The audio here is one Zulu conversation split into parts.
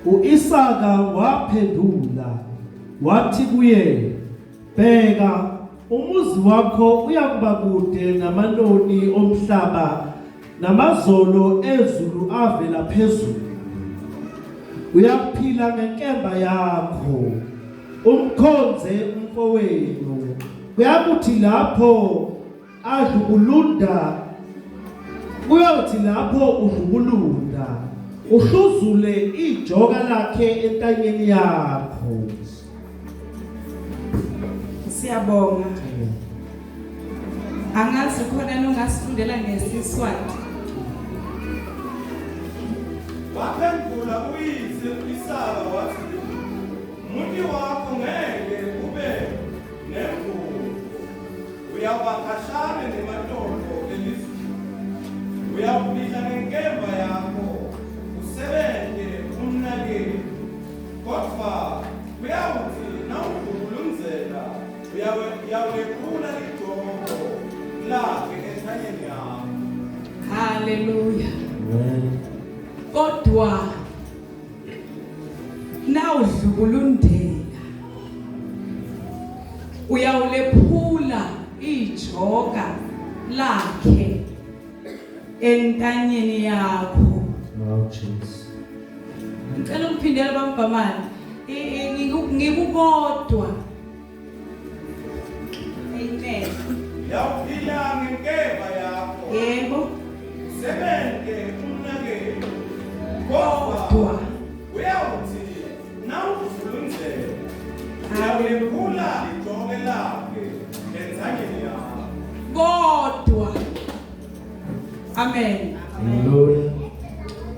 U-Isaka waphendula wathi kuye, Bheka, umuzi wakho uyakuba kude namanoni omhlaba namazolo ezulu avela phezulu. Uyakuphila ngenkemba yakho, umkhonze umfowenu. Kuyakuthi lapho adlukulunda kuyothi lapho udlukulunda uhluzule ijoka lakhe entanyeni yakho. Siyabonga. Angazi khona nongasifundela ngesiswati. Waphendula uyise uIsaka wathi, Muti wakho ngeke ube nemvumo. Uyawuba khashane nematolo elizulu. Uyawuphila ngenkemba yakho, usebente umnakenu. Kodvwa kuyawutsi nawudlubulundzela, uyawulephula lijoko lakhe entsanyeni yakho. Haleluya. Kodwa nawudlubulundela uyawulephula ijoka lakhe entanyeni yakho. Oh Jesus. Ngicela ukuphindela bambhamane. Ngikukodwa. Amen. Yawuphila ngenkemba yakho. Yebo. Sebenze umnakenu. Kodwa uyawuthi nawuvulunzela uyawulephula ijoke lakhe entsanyeni yakho. Kodwa Amen. Hallelujah.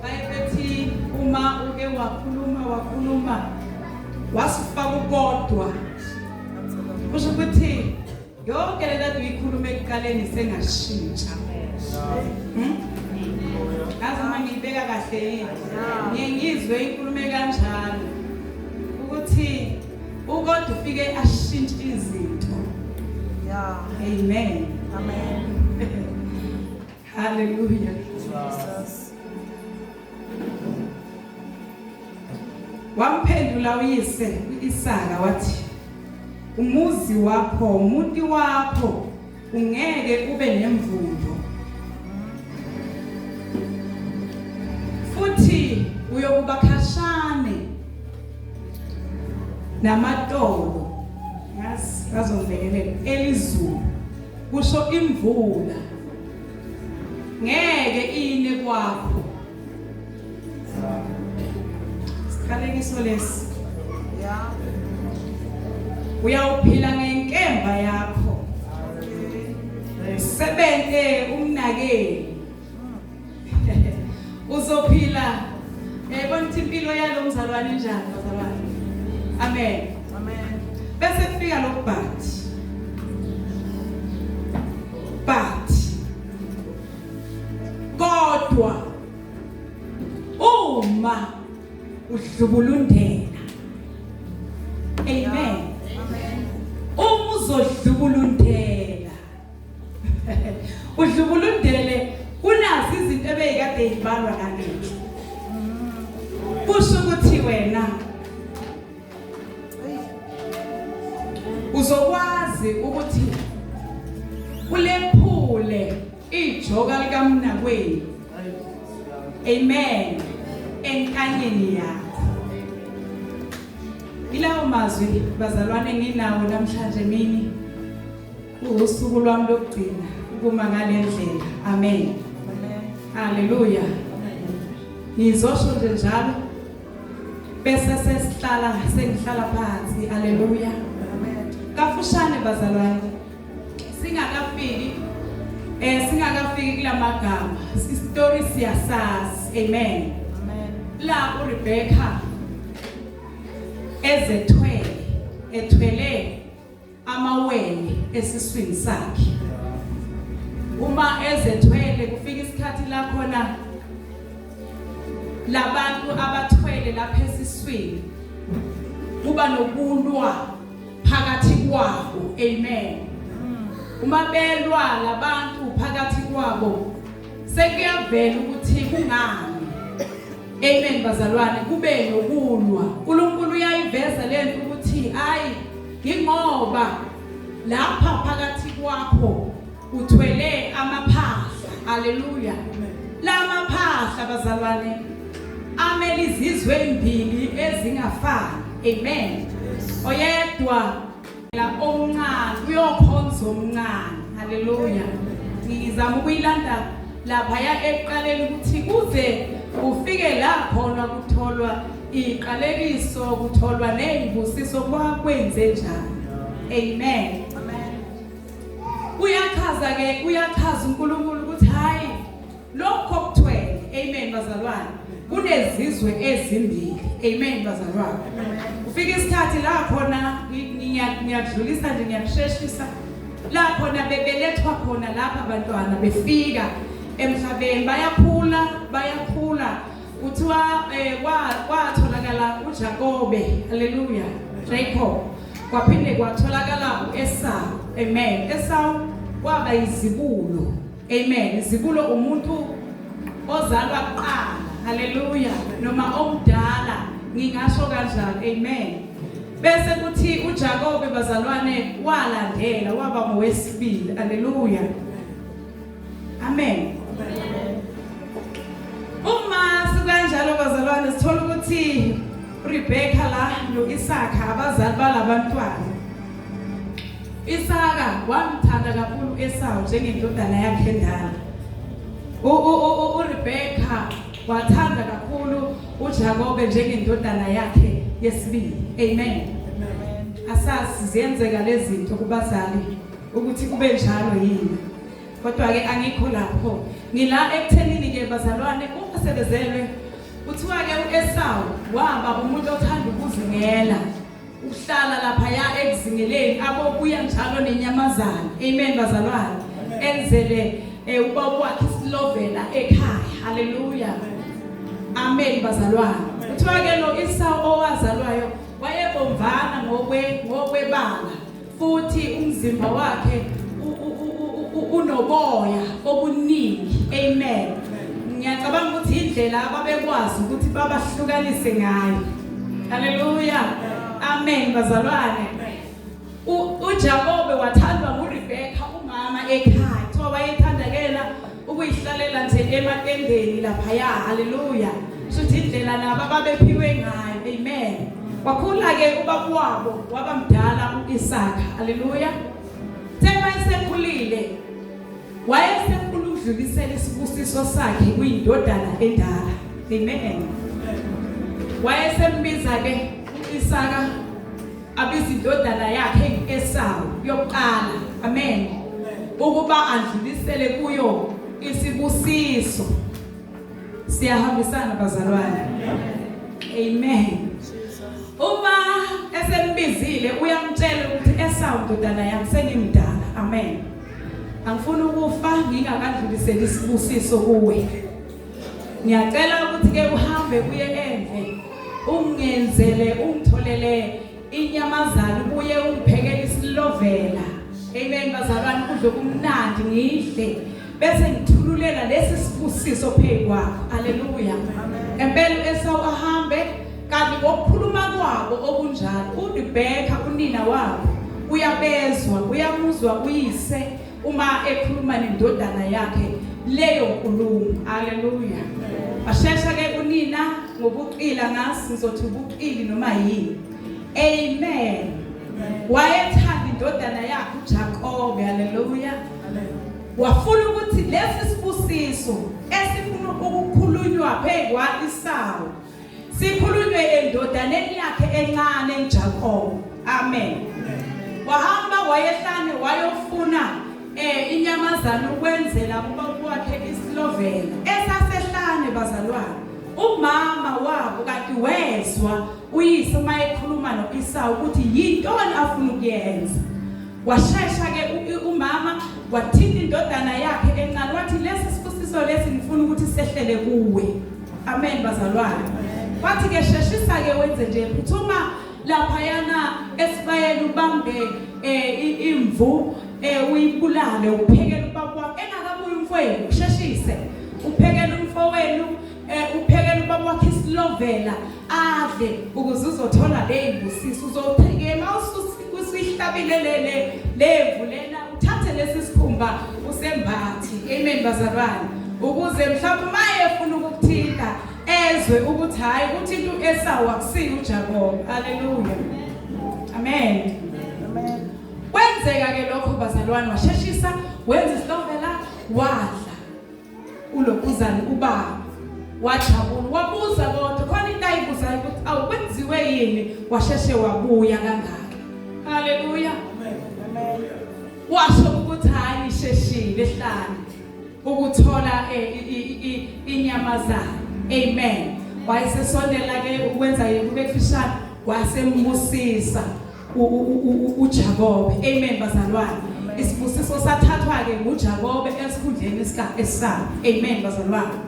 Baye bethi uma uke wakhuluma wakhuluma wasifaka ukodwa. Kusho ukuthi yonke le nto uyikhuluma ekuqaleni sengashintsha. Hmm? Ngazi uma ngiyibeka kahle yini. Ngiye ngizwe inkulumo kanjalo ukuthi ukodwa ufike ashintshe izinto. Yeah. Amen. Amen. Hallelujah. Jesus. Wamphendula uyise uIsaka wathi umuzi wakho umuntu wakho ungeke ube nemvundo futhi uyokuba khashane namatolo ngazi bazongilekelela elizulu kusho imvula ngeke ine kwakho siqalekiso lesi Yeah. Uyawuphila ngenkemba yakho. Sebenze umnakeli. Uzophila yayibona ukuthi impilo yalo mzalwane injani bazalwane. Amen. Amen. Bese kufika lo but. But kodwa uma udlubulundela amen amen uma uzodlubulundela udlubulundele kunazi izinto ebeyikade ibalwa nalezi kusho ukuthi wena uzokwazi ukuthi ulephule ijoka likamnakwenu amen enkanyeni yakho ilawo mazwi bazalwane nginawo namhlanje mini usuku lwami lokugcina ukuma ngalendlela amen haleluya ngizosho nje njalo bese sesihlala sengihlala phansi haleluya kafushane bazalwane singakafiki eh singakafiki kulamagama story siyasazi amen amen la uRebecca ezethwele ethwele amawele esiswini sakhe uma ezethwele kufika isikhathi la khona labantu abathwele lapha esiswini kuba nokulwa phakathi kwabo amen uma belwa labantu phakathi kwabo sekuyavela ukuthi kungani Amen bazalwane, kube nokulwa. uNkulunkulu uyayiveza lento ukuthi ayi ingoba lapha phakathi kwakho uthwele amaphahla. Haleluya. Lamaphahla bazalwane amele izizwe ezimbili ezingafani. Amen. Oyedwa la omncane uyokhonza omncane. Haleluya. Ngizama ukuyilanda lapha ya ekuqaleni ukuthi kuze ufike la khona kutholwa iqalekiso kutholwa nezibusiso kwakwenze njani. Amen. Uyachaza ke, uyachaza uNkulunkulu ukuthi hayi lokho okuthwele. Amen bazalwane. Kunezizwe ezimbili. Amen bazalwane. Ufika isikhathi la khona ngiyakudlulisa nje ngiyakusheshisa la khona bebelethwa khona lapha abantwana befika emhlabeni bayakhula bayakhula kuthiwa eh, kwatholakala uJakobe. Haleluya. Jacob. Kwaphinde kwatholakala uEsau. Amen. Esau kwaba izibulo. Amen. Izibulo umuntu ozalwa kuqala. Haleluya. Noma omdala ngingasho kanjalo. Amen. Bese kuthi uJakobe bazalwane walandela waba ngowesibili. Haleluya. Amen. Uma sikanjalo bazalwane sithola ukuthi uRebecca la noIsaka abazali balabantwana. Isaka wamthanda kakhulu uEsau njengendodana yakhe endala. URebecca wathanda kakhulu uJakobe njengendodana yakhe yesibili. Amen. Asazi ziyenzeka lezi zinto kubazali ukuthi kube njalo yini. Kodwa-ke angikho lapho, ngila ekuthenini-ke bazalwane, uma sebezelwe kuthiwa-ke u-Esawu waba umuntu othanda ukuzingela, ukuhlala laphaya ekuzingeleni, abobuya njalo nenyamazane. Amen bazalwane, enzele ubaba wakhe isilovela ekhaya. Haleluya, amen bazalwane. Kuthiwa-ke lo Esawu owazalwayo wayebomvana ngokwebala futhi umzimba wakhe unoboya obuningi. Amen. Ngiyacabanga ukuthi indlela ababekwazi ukuthi babahlukanise ngayo. Haleluya, amen bazalwane. UJakobe wathandwa nguRebecca umama ekhaya. Kuthiwa wayethandakela ukuyihlalela nje ematendeni laphaya. Haleluya. Shuthi indlela nabo ababephiwe ngayo. Amen. Wakhula ke ubaba wabo waba mdala uIsaka. Haleluya. Thema esekhulile wayesefuna ukudlulisela isibusiso sakhe kuyindodana endala. Amen. Wayesembiza ke uIsaka abiza indodana yakhe uEsawu yokuqala. Amen. Ukuba adlulisele kuyo isibusiso. Siyahambisana bazalwane. Amen. Uma esembizile uyamtshela ukuthi Esawu ndodana yami sengimdala. Amen. Angifuni ukufa ngingakadluliseli isibusiso kuwe. Ngiyacela ukuthi ke uhambe uye endle ungenzele ungitholele inyamazana ubuye ungiphekele isilovela. Amen bazalwane, ukudla okumnandi ngidle bese ngithululela lesi sibusiso phezu kwakho. Haleluya. Ngempela uEsawu ahambe kanti ngokukhuluma kwabo okunjalo uRebecca unina wabo uyabezwa uyamuzwa uyise uma ekhuluma nendodana yakhe leyo nkulumo. Haleluya. Bashesha ke unina ngobuqila ngasi ngizothi ubuqili noma yini. Amen. Wayethanda indodana yakhe uJakobe. Haleluya. Wafuna ukuthi lesi sibusiso esifuna ukukhulunywa phezu kwa-Isawu sikhulunywe endodaneni yakhe encane uJakobe. Amen. Wahamba wayehlane wayofuna inyamazana ukwenzela ubaba wakhe isilovela esasehlane bazalwane. Umama wabo kanti wezwa uyise uma ekhuluma no-Isawu ukuthi yintoni afuna ukuyenza. Washesha ke umama wathinta indodana yakhe encane wathi lesi sibusiso lesi ngifuna ukuthi sehlele kuwe. Amen bazalwane. Wathi ke sheshisa ke wenze nje phuthuma laphayana esibayeni ubambe imvu uyibulale uphekele ubaba wakho engakabuyi umfowenu usheshise uphekele umfowenu uphekele. ubaba wakhe isilovela adle ukuze uzothola lezibusiso uzotheke mawususihlabile lele lemvu lena uthathe lesi sikhumba usembathi amen bazalwane ukuze mhlawumbe uma efuna ukukuthinta ezwe ukuthi hayi ukuthi into uEsawu akusiyo uJakobe haleluya amen Amen. kwenzeka ke lokho bazalwane washeshisa wenza isilovela wadla ulokuzana ubaba wajabula wabuza kodwa khona into ayibuzayo ukuthi awu kwenziwe yini washeshe wabuya kangaka haleluya Amen. washo ukuthi hayi nisheshile ehlane ukuthola eh, inyamazana amen wayesesondela ke ukwenza yena kube kufishane wasembusisa uJakobe amen bazalwane isibusiso sathathwa ke nguJakobe esikhundleni sika Esau amen bazalwane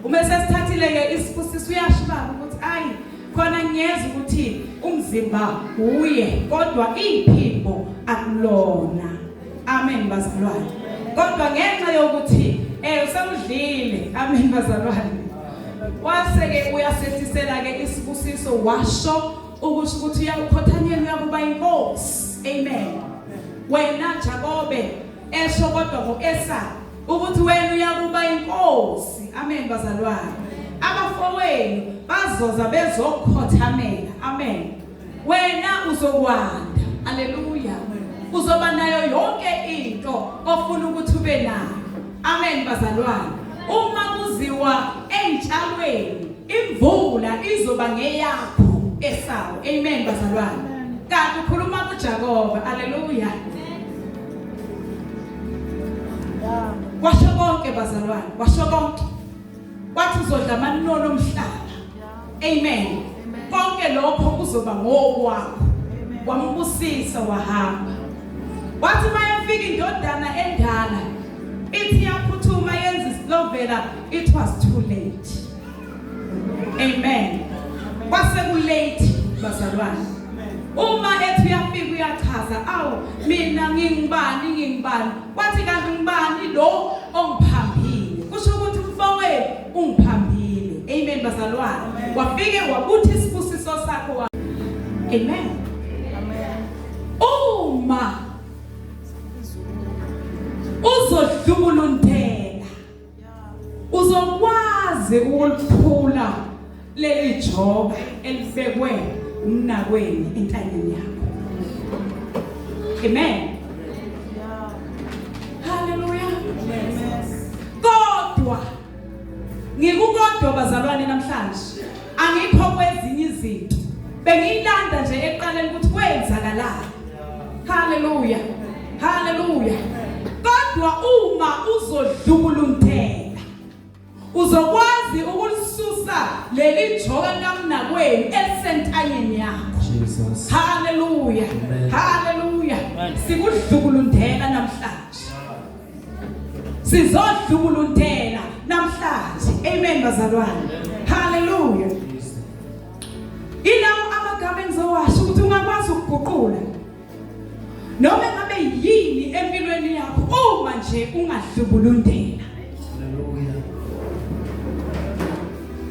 uma sesithathile ke isibusiso uyasho baba ukuthi ayi khona ngiyeza ukuthi umzimba uye kodwa iphimbo akulona amen bazalwane kodwa ngenxa yokuthi eh usamdlile amen bazalwane wase ke uyasehlisela ke isibusiso washo ukusho ukuthi uyakukhothanyela uyakuba inkosi amen wena Jakobe esho kodwa ngoEsau ukuthi wena uyakuba inkosi amen bazalwane abafowenu bazoza bezokhothamela amen wena uzokwanda haleluya uzoba nayo yonke into ofuna ukuthi ube nayo amen bazalwane uma kuziwa ey'tshalweni imvula izoba ngeyakho Esawu amen bazalwane kanti ukhuluma kuJakobe haleluya washo konke bazalwane washo konke wathi uzodla amanono omhlaba amen konke lokho kuzoba ngokwakho wambusisa wahamba wathi mayefika indodana endala ithi yaphuthuma yenza isilovela it was too late amen kwase ku late bazalwane uma ethi uyafika uyachaza awu mina ngingubani ngingubani wathi kanti ngubani lo ongiphambile kusho ukuthi umfowenu ungiphambile amen bazalwane wafike wabutha isibusiso sakho wa amen uma uzodlubulundela uzokwazi ukuliphula leli joka elibekwe umnakwenu entanyeni yakho amen haleluya kodwa ngikukodwa bazalwane namhlanje angikho kwezinye izinto bengiyilanda nje ekuqaleni ukuthi kwenzakalani haleluya haleluya kodwa uma uzodlubulundela uzokwazi ukulisusa leli joka likamnakwenu elisentanyeni yakho Jesus. haleluya Amen. haleluya sikudlubulundela namhlanje sizodlubulundela namhlanje amen bazalwane haleluya ilawo amagama engizowasho ukuthi ungakwazi ukuguqula noma ngabe yini empilweni yakho uma nje ungadlubulundela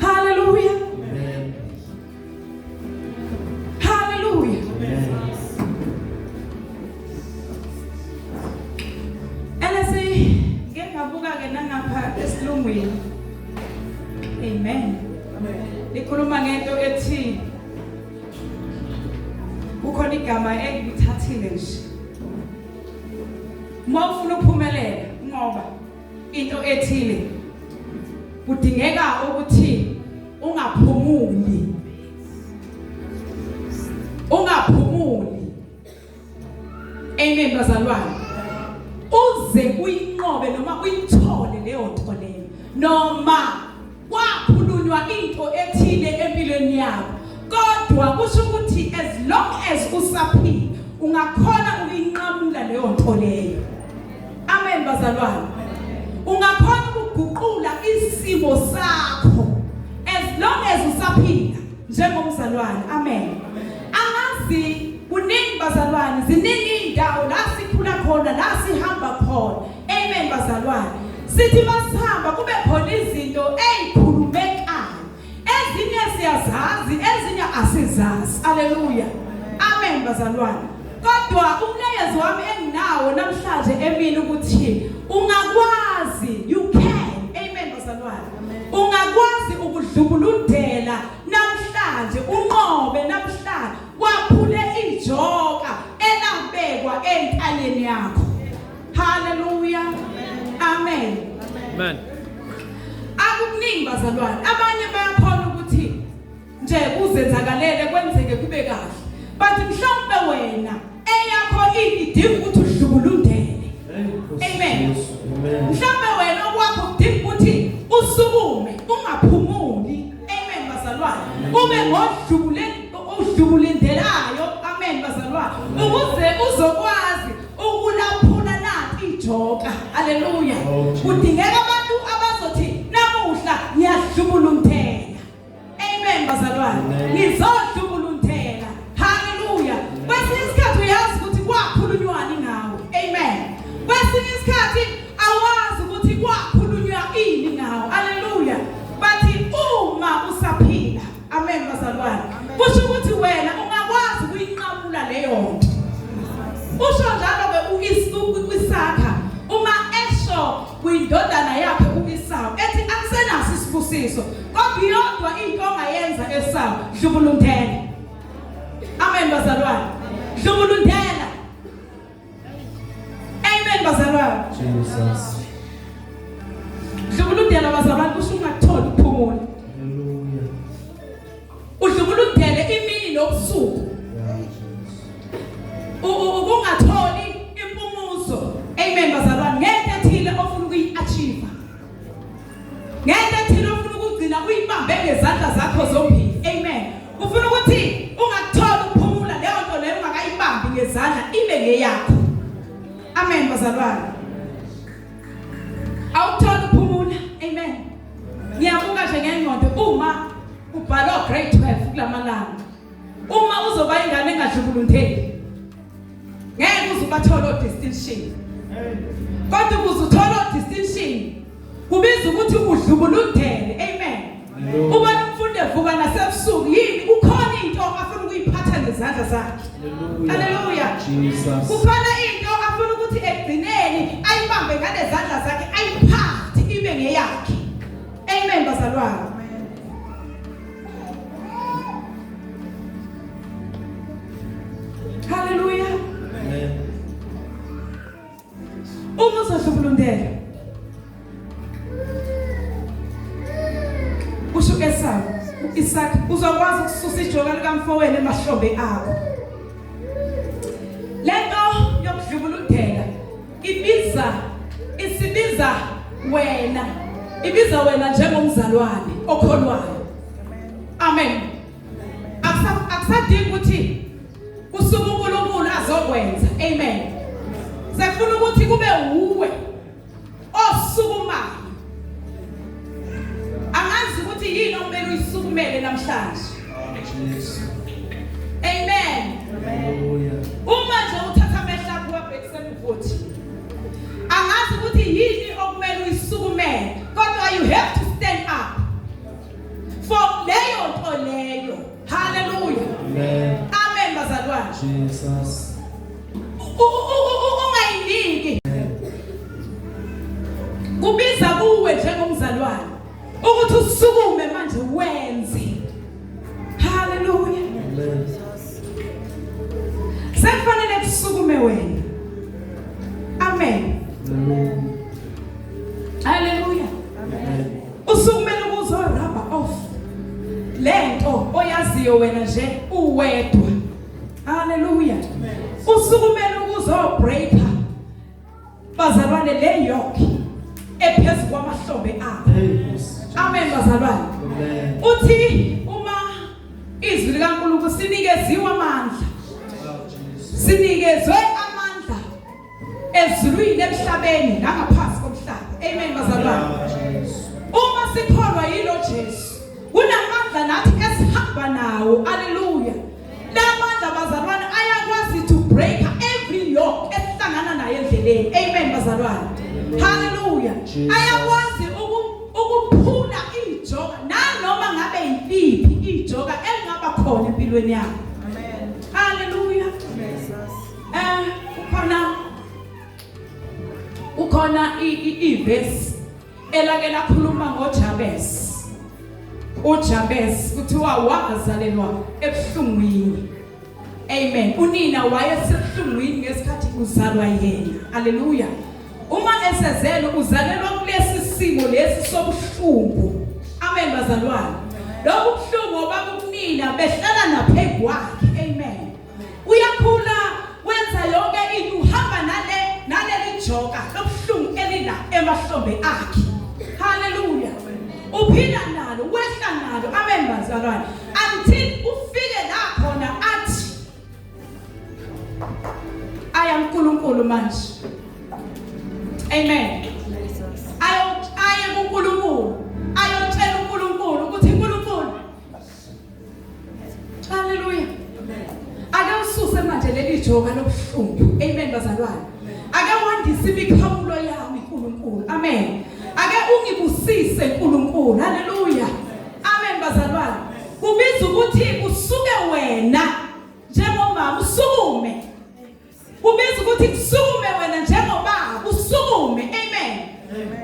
Hallelujah. haleluya Amen. haleluya Amen. Elesi ngeke ngabuka ke nangapha esilungwini. Amen. Likhuluma ngento ethi kukhona igama engilithathile nje. Uma ufuna ukuphumelela ngoba into ethile kudingeka ukuthi ungaphumuli. Ungaphumuli. Amen bazalwane. Uze uyinqobe noma uyithole leyo nto leyo. Noma kwakhulunywa into ethile empilweni yakho. Kodwa kusho ukuthi as long as usaphila ungakhona ukuyinqamula leyo nto leyo. Amen bazalwane. Ungakhona ukuguqula isimo sakho as long as usaphila njengomzalwane. Amen. Angazi kuningi bazalwane, ziningi indawo la sikhula khona, la sihamba khona. Amen bazalwane. Sithi masihamba kube khona izinto ezikhulumekayo. Ezinye siyazazi, ezinye asizazi. Haleluya. Amen bazalwane. Kodwa umlayezo wami enginawo namhlanje emini ukuthi ungakwazi, you can. Amen bazalwane. Ungakwazi ukudlubulundela namhlanje, unqobe namhlanje, waphule ijoka elabekwa entanyeni yakho. Haleluya. Amen. Amen. Akukuningi bazalwane. Abanye bayakhona ukuthi nje kuzenzakalele kwenzeke kube kahle. But mhlawumbe wena eyakho idinga ukuthi udlubulundele. Amen. Amen. Mhlawumbe wena okwakho kudinga ukuthi usukume ungaphumuli. Amen bazalwane. Ube ngodlubule odlubulindelayo. Amen bazalwane. Ukuze uzokwazi ukulaphula nathi ijoka. Haleluya. Oh, Jesus. Kudingeka abantu abazothi namuhla ngiyadlubulundela. Amen bazalwane. Amen. Ngizodlubulundela. Haleluya. Kwesinye isikhathi uyazi ukuthi kwakhulunywani ngawe. Amen. Kwesinye isikhathi awazi ukuthi kwakhulunywa ini ngawe. Haleluya. Bathi uma usaphila. Amen bazalwane. Kusho ukuthi wena ungakwazi ukuyinqamula leyo nto. Usho njalo ke uIsaka uma esho kwindodana yakhe uIsawu ethi akusenaso isibusiso kodwa iyodwa into ongayenza Esawu, dlubulundela. Amen bazalwane. Dlubulundela. Amen bazalwane. Jesus. Dlubulundela bazalwane kusho ungakutholi ukuphumula. Hallelujah. Udlubulundele imini nobusuku. Yeah, Jesus. Ukungatholi impumuzo. Amen bazalwane. Ngento ethile ofuna ukuyi-achieve. Ngento ethile ofuna ukugcina uyibambe ngezandla zakho zombili. Amen. Ufuna ukuthi ungakutholi ukuphumula leyo nto leyo ungakayibambi ngezandla ibe ngeyakho. Amen bazalwane. Awukutholi ukuphumula. Amen. Ngiyabuka nje ngengqondo uma ubhalwa grade 12 kulamalanga. Uma uzoba ingane engadlubulundeli ngeke uze ubathole o-distinction. Kodwa ukuze uthole o-distinction kubiza ukuthi udlubulundele. Amen. Hallelujah. Ubona umfundi evuka nasebusuku yini kukhona into afuna ukuyiphatha ngezandla zakhe. Hallelujah. Hallelujah. Jesus. Kukhona into afuna ukuthi ekugcineni ayibambe ngalezandla zakhe ayiphathe ibe ngeyakhe. Amen bazalwane. Hallelujah. Amen. Uma uzohlubulundela kusho uEsawu, uIsaka uzokwazi ukususa ijoka likamfowenu emahlombe akho. Lento yokudlubulundela ibiza isibiza wena, ibiza wena njengomzalwane okholwayo. Amen. Akusadingi ukuthi kusuke uNkulunkulu azokwenza. Amen. Sekufuna ukuthi kube uwe osukumayo. Angazi ukuthi yini okumele uyisukumele namhlanje. Jesus. Amen. Hallelujah. Uma nje uthatha amehlo akho wabhekise emuva, angazi ukuthi yini okumele uyisukumele, kodwa you have to stand up for leyo nto leyo. Hallelujah. Amen. Amen bazalwane. Jesus. Ungayiniki. Kubiza kuwe njengomzalwane ukuthi usukume manje wenze. Hallelujah. Amen. Sekufanele kusukume wena. Amen. Hallelujah. Hallelujah. Amen. Usukumele ukuzo rub off lento oyaziyo wena nje uwedwa. Hallelujah. Usukumele ukuzo breaker bazalwane le yoke ephezulu kwamahlombe akho. Hey, yes. Amen bazalwane. Amen. Uthi uma izwi likaNkulunkulu sinikeziwe amandla, Oh, Jesus. sinikezwe amandla ezulwini, emhlabeni nangaphansi komhlaba. Amen bazalwane. Yeah, Jesus. Uma sikholwa yilo Jesu, kunamandla nathi esihamba nawo. Haleluya. Lamandla bazalwane ayakwazi to break every yoke esihlangana nayo endleleni. Amen bazalwane. Haleluya. Jesus. Ayakwazi ukuphula ijoka nanoma ngabe yiliphi. khona empilweni yakho. Amen. Haleluya. Jesus. Ukhona ivesi elake lakhuluma ngoJabez. uJabez kuthiwa wazalelwa ebuhlungwini. Amen. Unina wayesebuhlungwini ngesikhathi kuzalwa yena. Haleluya. Uma esezele uzalelwa kulesi simo lesi sobuhlungu. Amen bazalwane. Lokhu buhlungu obakunina behlala naphezu kwakhe. Amen. Uyakhula wenza yonke into, uhamba naleli joka lobuhlungu elila emahlombe akhe. Haleluya. Uphila nalo, wehla nalo. Amen bazalwane. Until ufike la khona athi aya uNkulunkulu manje. Amen. Jesus. Aye kuNkulunkulu, ayotshela uNkulunkulu ukuthi uNkulunkulu, haleluya, ake ususe manje leli joka lobuhlungu. Amen bazalwane. Ake wandise imikhawulo yami uNkulunkulu. Amen. Ake ungibusise uNkulunkulu. Haleluya. Amen bazalwane. Kubiza ukuthi usuke wena njengomama usukume. Kubiza ukuthi kusukume wena njengobaba usukume. Amen.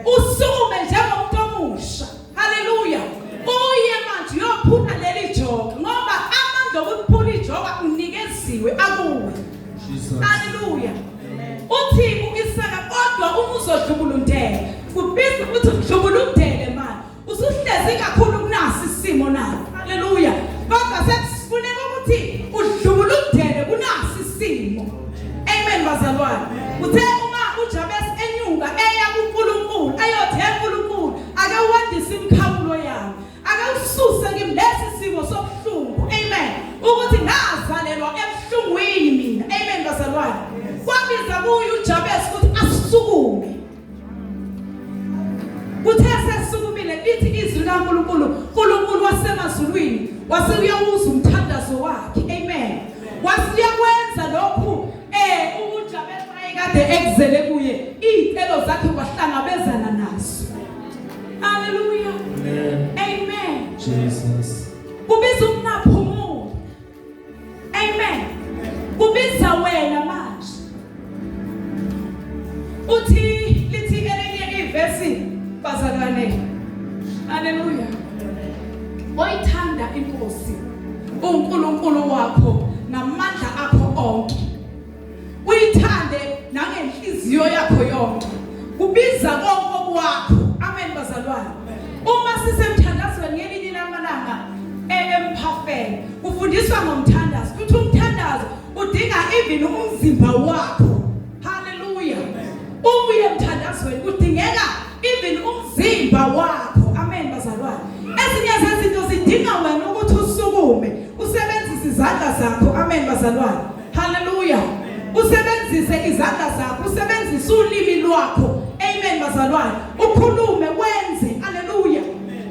Usukume njengomuntu omusha. Haleluya. Uye manje uyophula leli joka, ngoba amandla okuphula ijoka unikeziwe akuwe. Jesus. Haleluya. Uthi uIsaka kodwa uma uzodlubulundela, kubiza ukuthi udlubulundele manje. Usuhlezi kakhulu kunasi isimo na. Haleluya. Kodwa sekufuneka ukuthi udlubulundele kunasi isimo. Amen bazalwane. Uthe uma uJabez enyuka eya kuNkulunkulu, ayothi eNkulunkulu, ake wandise imikhawulo yami. Ake ususe kimi lesi simo sobuhlungu. Amen. Ukuthi ngazalelwa ebuhlungwini mina. Amen bazalwane. Kwabiza kuye uJabez ukuthi asukume. Kuthe sesukumile lithi izwi likaNkulunkulu, uNkulunkulu wasemazulwini wase uyawuza umthandazo wakhe. Amen. Wasiyakwenza lokhu uJabez ayekade ekuzele kuye, izicelo zakhe wahlangabezana nazo. Haleluya. Amen. Amen. Jesus. Kubiza ukungaphumuli. Amen. Kubiza wena manje. Uthi lithi elinye ivesi bazalwane. Haleluya. Oyithanda inkosi uNkulunkulu wakho namandla akho onke. Uyithande nangenhliziyo yakho yonke. Kubiza konke okwakho. Amen bazalwane. Uma sisemthandazweni ngelinye lamalanga emphafeni kufundiswa ngomthandazo. Kuthi umthandazo udinga even umzimba wakho. Haleluya. Uma uye emthandazweni kudingeka even umzimba wakho. Amen bazalwane. Ezinye zezinto zidinga wena ukuthi usukume, usebenzise izandla zakho. Amen bazalwane. Haleluya. Usebenzise izandla zakho, usebenzise ulimi lwakho. Amen bazalwane. Ukhulume wenze. Haleluya.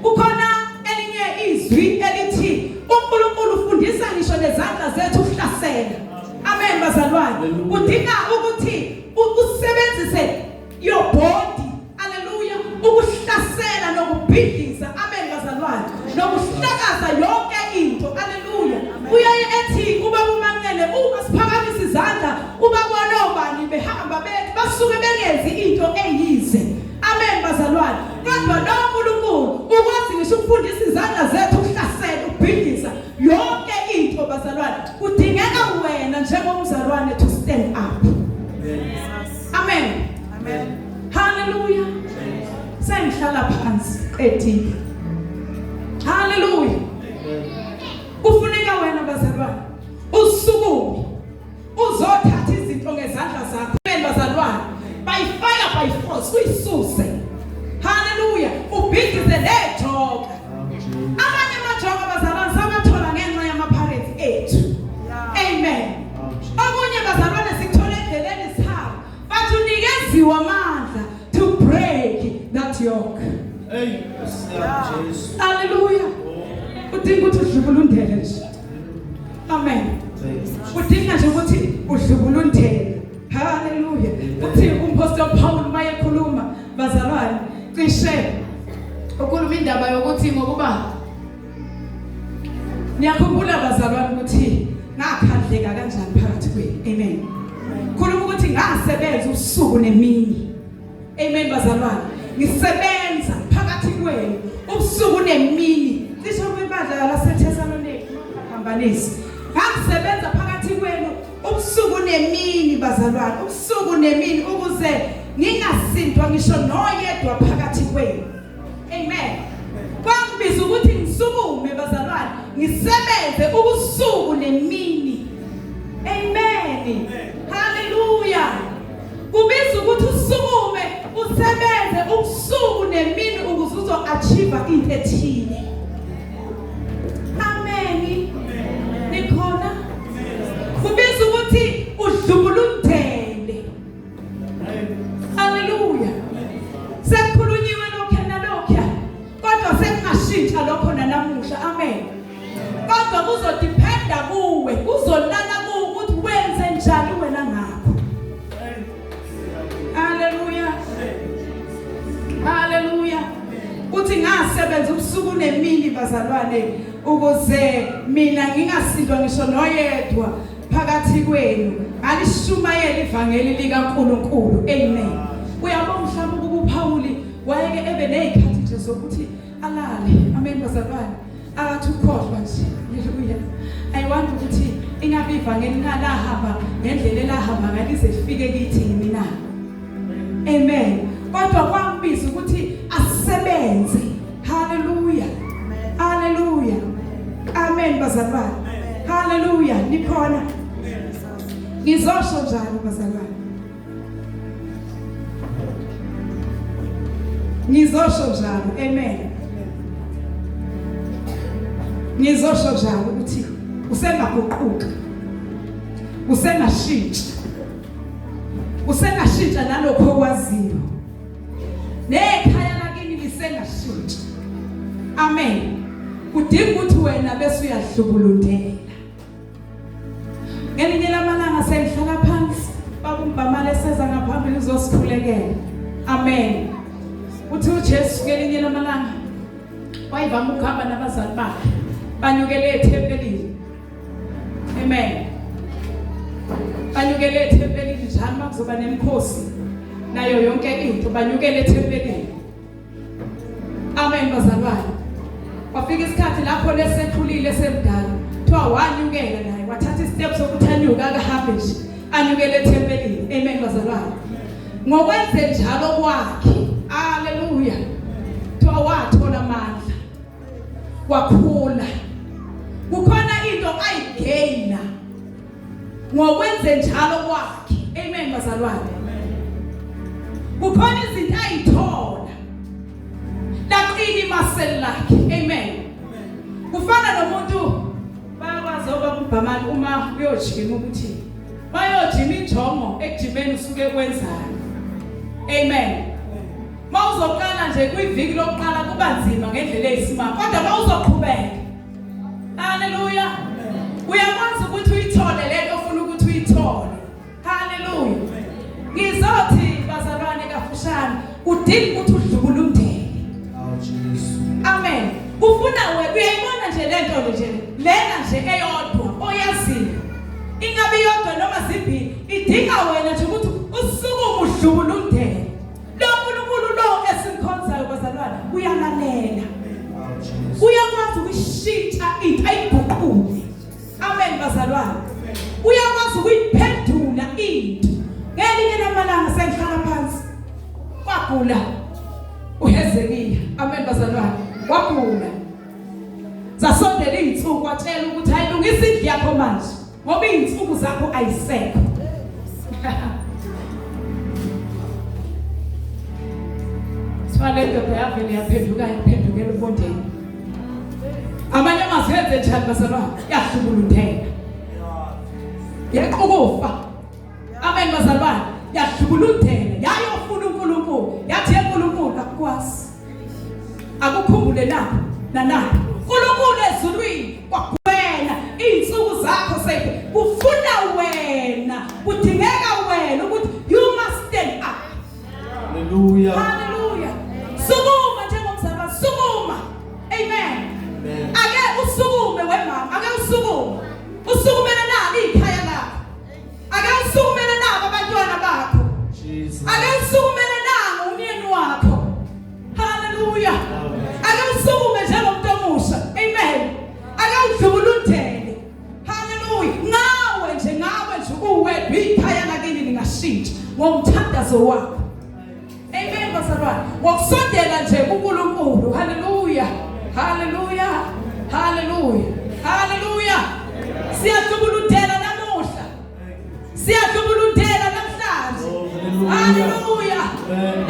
Kukhona elinye izwi elithi uNkulunkulu ufundisa ngisho nezandla zethu ukuhlasela. Amen bazalwane. Udinga ukuthi usebenzise your body. Haleluya. Ukuhlasela nokubhidliza. Amen bazalwane. Nokuhlakaza yonke into. Haleluya. Uyaye ethi ubaba uManqele uma siphakamisa izandla ubabona obani behamba bethi basuke bengenzi into eyize. Amen bazalwane. Kodwa lo uNkulunkulu ukwazi ngisho ukufundisa izandla zethu ukuhlasela, ukubhidliza yonke into bazalwane. Kudingeka wena njengomzalwane to stand up. Amen. Amen. Hallelujah. Sengihlala phansi qedile. Hallelujah. Kufuneka wena bazalwane usukume uzothatha izinto ngezandla zakho. Amen bazalwane. By fire by force uyisuse. Hallelujah. Ubhidlize lejoka. Amanye amajoka bazalwane sawathola ngenxa yama-parents ethu. Amen. Okunye bazalwane sikuthola endleleni sihamba. But unikeziwe amandla to break that yoke. Hey, Jesu. Hallelujah. Udinga ukuthi udlubulundele nje. Amen. Udinga nje ukuthi udlubulundele. Hallelujah. Uthi umpostoli Paul mayekhuluma bazalwane cishe ukhuluma indaba yokuthi ngokuba Niyakhumbula bazalwane ukuthi ngakhandleka kanjani phakathi kwenu. Amen. Khuluma ukuthi ngasebenza ubusuku nemini. Amen bazalwane. Ngisebenza phakathi kwenu ubusuku nemini. Cishe kwibandla laseThesalonika phambanisi. Ngakusebenza phakathi kwenu ubusuku nemini bazalwane, ubusuku nemini ukuze ngingasindwa ngisho noyedwa phakathi kwenu. Amen. Kwangibiza ukuthi ngisukume bazalwane, ngisebenze ubusuku nemini. Amen. Hallelujah. Kubiza ukuthi usukume usebenze ubusuku nemini ukuze uzo-achieve into ethile. Amen. Nikhona? Kubiza ukuthi udlubulundele. Haleluya. Sekukhulunyiwe lokho nalokho. Kodwa sekungashintsha lokho nanamuhla. Amen. Kodwa kuzodependa kuwe, kuzolala kuwe ukuthi wenze njani wena ngakho. Haleluya. Haleluya. Uthi ngasebenza ubusuku nemini bazalwane ukuze mina ngingasindwa ngisho noyedwa phakathi kwenu alishumayela ivangeli likaNkuluNkulu. Amen. Uyabona mhlawumbe ukuba uPawuli wayeke ebe nezikhathi nje zokuthi alale. Amen bazalwane. Akathi ukhohlwa nje. Haleluya. I want ukuthi ingabe ivangeli nalahamba ngendlela elahamba ngalize lifike kithi mina. Amen. Kodwa kwambiza ukuthi asebenze. Haleluya. Haleluya. Amen bazalwane. Haleluya. Nikhona. Ngizosho njalo bazalwane. Ngizosho njalo. Amen. Ngizosho njalo ukuthi usengaguquka. Usengashintsha. Usengashintsha nalokho okwaziyo. Nekhaya lakini lisengashintsha. Amen. Kudinga ukuthi wena bese uyahlubulundela. Ngelinye lamalanga sengihlala phansi, baba umbhamale seza ngaphambili uzosikhulekela. Amen. Uthi uJesu ngelinye lamalanga wayivama ukuhamba nabazali bakhe banyukele ethempelini. Amen. Banyukele ethempelini njalo makuzoba nemikhosi nayo yonke into banyukele ethempelini. Amen bazalwane. Kwafika isikhathi lapho lesekhulile semdala. Kuthiwa wanyukela naye wathatha istep sokuthi anyuke akahambe nje anyukele ethempelini. Amen bazalwane. Ngokwenze njalo kwakhe. Haleluya. Kuthiwa wathola amandla. Wakhula. Kukhona into ayigaina ngokwenze njalo kwakhe. Amen bazalwane. Kukhona izinto ayithola. Laqina imaseli lakhe. Amen. Kufana nomuntu bayakwazi obakubhamani uma uyojima ukuthi bayojima injongo ekujimeni usuke kwenzani. Amen. Mawuzoqala nje kwiviki lokuqala kuba nzima ngendlela eyisimanga kodwa mawuzoqhubeka. Haleluya. Uyakwazi ukuthi uyithole lento ofuna ukuthi uyithole. Haleluya. Ngizothi bazalwane kafushane udinga ukuthi udlubule umndeni. Oh Jesu. Amen. Ufuna wena uyayibona nje lento nje lena nje eyodwa oyaziyo. Ingabe iyodwa noma zimbili idinga wena nje ukuthi usukume udlubule umndeni. Lo nkulunkulu lo esimkhonzayo bazalwane uyalalela. Uyakwazi ukushintsha into ayiguqule. Amen bazalwane. Uyakwazi ukuyiphendula into. Ngelinye lamalanga sengihlala phansi. Kwagula uHezekiya. Amen bazalwane. Wagula. Zasondela izinsuku watshela ukuthi ayilungisa indlu yakho manje ngoba izinsuku zakho ayisekho. Kuthiwa le ndoda yavele yaphenduka yaphendukela ubondeni. Amanye amazwi enze njani bazalwane? Yahlubulundela. Yequkufa. Amen bazalwane. Yahlubulundela. Yayofuna uNkulunkulu. Yathi eNkulunkulu akukwazi. Akukhumbule lapho nalapho. uNkulunkulu ezulwini kwakuwena izinsuku zakho seyiphe kufuna wena kudingeka wena ukuthi you must stand up. Hallelujah. Hallelujah. Sukuma njengomzalwane, sukuma. Amen. Amen. Ake usukume wemama. Usukumele nalo ikhaya lakho. Ake usukumele nabo abantwana bakho. Jesus. Ake usukumele nangu umyeni wakho. Haleluya. Ake usukume njengomuntu omusha. Amen. Ake udlubulundele. Haleluya. Ngawe nje ngawe nje uwedwa ikhaya lakini lingashintsha ngomthandazo wakho. Amen bazalwane. Ngokusondela nje kuNkulunkulu. Haleluya. Haleluya. Haleluya. Haleluya. Siyadlubulundela namuhla. Siyadlubulundela namhlanje. Oh, hallelujah. Haleluya. Amen.